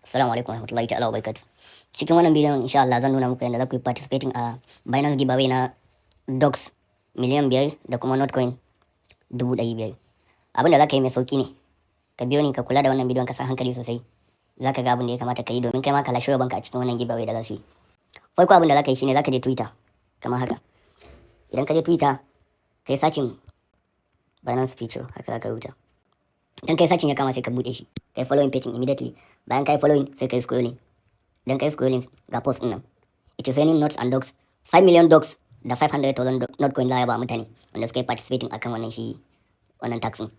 Assalamu alaikum warahmatullahi ta'ala wabarakatuh. Cikin wannan bidiyon, insha Allah, zan nuna muku yadda za ku yi participating a Binance giveaway na Dogs 5 miliyan da kuma Notcoin 500,000. Abin da za ka yi mai sauki ne. Ka biyo ni, ka kula da wannan bidiyon, ka sa hankali sosai. Za ka ga abin da ya kamata ka yi domin kai ma ka lashe banka a cikin wannan giveaway da za su yi. Farko, abin da za ka yi shine za ka je Twitter kamar haka. Idan ka je Twitter, ka yi searching Binance Future, haka za ka rubuta. Idan kai searching ya kama, sai ka bude shi, kai following page immediately. Bayan kai following, sai kai scrolling. Idan kai scrolling, ga post din nan: "It is raining Nots and Dogs." 5 million Dogs da 500,000 Notcoin za a ba mutane wanda suka yi participating akan wannan shi wannan task din.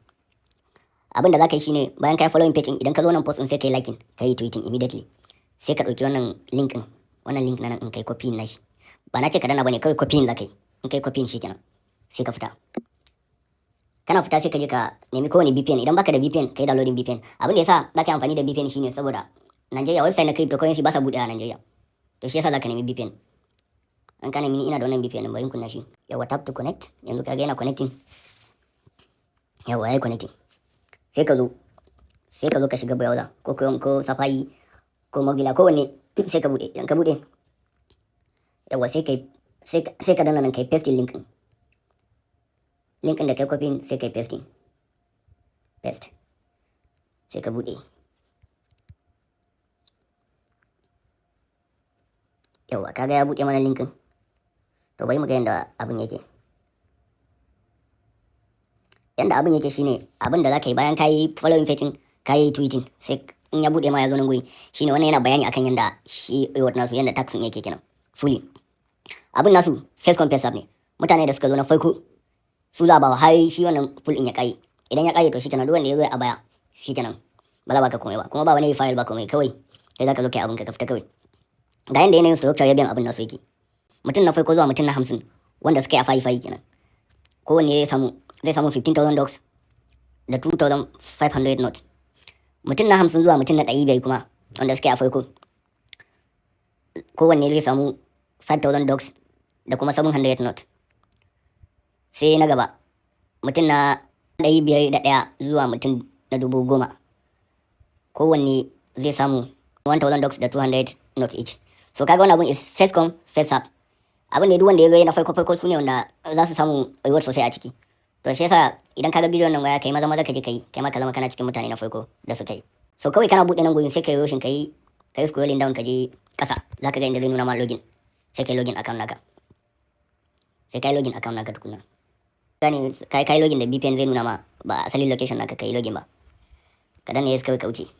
Abin da za ka yi shine, bayan kai following page din, idan ka zo nan post din, sai kai liking, kai tweeting immediately. Sai ka dauki wannan link din, wannan link na nan, in kai copy na shi. Ba na ce ka danna bane, kawai copy za ka yi. In kai copy, shi kenan, sai ka fita. Kana fita, sai ka je ka nemi kowane VPN. Idan baka da VPN, kai downloading VPN. Abin da yasa za ka yi amfani da VPN shine saboda Nigeria website na cryptocurrency ba sa buɗe a Nigeria. To, shi yasa za ka nemi VPN. An ka nemi, ni ina da wannan VPN din, bari kunna shi. Yawa, tap to connect. Yanzu kaga yana connecting. Yawa, yayi connecting. Sai ka zo ka shiga browser, ko Chrome ko Safari ko Mozilla, ko wanne, sai ka buɗe. Idan ka buɗe, yawa, sai ka danna nan, kai paste link din. Link da kai copy, sai kai pasting, paste, sai ka bude. Yawa, kaga ya bude mana link din. To, bari mu ga yanda abin yake. Yanda abin yake shine, abin da zaka yi bayan kayi following page, kayi tweeting, sai in ya bude ma ya zo nan guri, shine wannan yana bayani akan yanda shi reward nasu, yanda task din yake kenan fully. Abin nasu first come, first serve ne. Mutane da suka zo na farko su za ba har shi wannan pool din ya kai. Idan ya kare, to shikenan, duk wanda ya zo a baya, shikenan, ba za baka komai ba, kuma ba wani file, ba komai. Kawai kai za ka zo kai abin ka, ka fita kawai. Ga yanda yanayin structure ya biyan abin nasu yake. Mutum na farko zuwa mutum na 50 wanda suka yi a fayi fayi kenan, kowanne zai samu 15,000 Dogs da 2,500 Not. Mutum na 50 zuwa mutum na 500 kuma wanda suka yi a farko, kowanne zai samu 5,000 Dogs da kuma 700 Not. Sai na gaba, mutum na 501 zuwa mutum na 10,000, kowanne zai samu 1000 Dogs da 200 Not each. So kaga wannan abun is first come, first serve. Abin da duk wanda ya zo na farko farko, su ne wanda za su samu reward sosai a ciki. To, shi yasa idan kaga bidiyon nan waya, kai maza maza ka je kai, kai ma ka zama kana cikin mutane na farko da suka yi. So kawai kana buɗe nan gurin, sai kai roshin, kai scrolling down, ka je ƙasa, zaka ga inda zai nuna ma login. Sai kai login account naka. Sai kai login account naka tukuna. Gane kai login da VPN, zai nuna ma ba asalin location naka kai login ba. Ka danna yes kawai, ka wuce.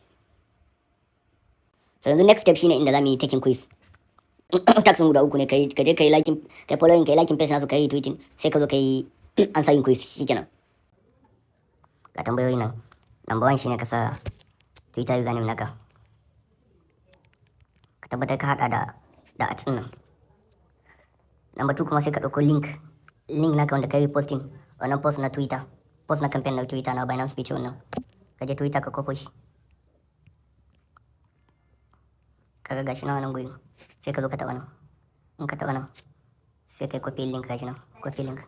So yanzu next step shine inda zamu yi taking quiz. Task guda uku ne: kai ka je kai liking, kai following, kai liking page nasu, kai tweeting, sai ka zo kai answering quiz, shikenan. Ga tambayoyi nan. Number one shine ka sa Twitter username naka, ka tabbatar ka hada da at nan. Number two kuma, sai ka ɗauko link naka wanda kai posting wannan post na Twitter, post na campaign na Twitter na Binance Speech wannan. Ka je Twitter ka kwafo shi. Kaga gashi nan wannan gurin, sai ka zo ka taɓa nan. In ka taɓa nan, sai kai copy link. Gashi nan, copy link.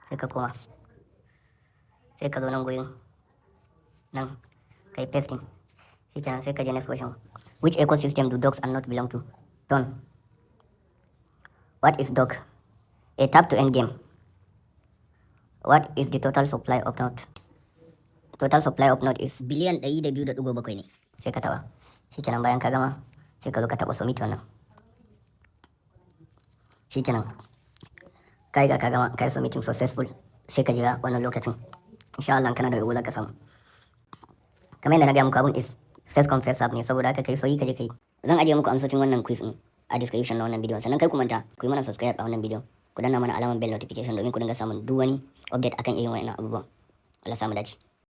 Sai ka koma, sai ka zo nan gurin nan, kai pasting, shikenan. Sai ka je next question: "Which ecosystem do Dogs and Not belong to?" Done. What is Dog? A tap to earn game. What is the total supply of Not? Total supply of Not is biliyan 202.7 ne. Sai ka taɓa, shikenan. Bayan ka gama, sai ka zo ka taɓa submit wannan. Shikenan, kai ga ka gama, kai submitting successful. Sai ka jira wannan lokacin. Insha Allah kana da rabo za ka samu. Kamar yadda na gaya muku, abun is first come, first serve ne. Saboda haka kai sauri ka je kai. Zan ajiye muku amsoshin wannan quiz din a description na wannan bidiyon. Sannan kai ku manta ku yi mana subscribe a wannan bidiyon, ku danna mana alamar bell notification domin ku dinga samun duk wani update akan irin wannan abubuwan. Allah samu dace.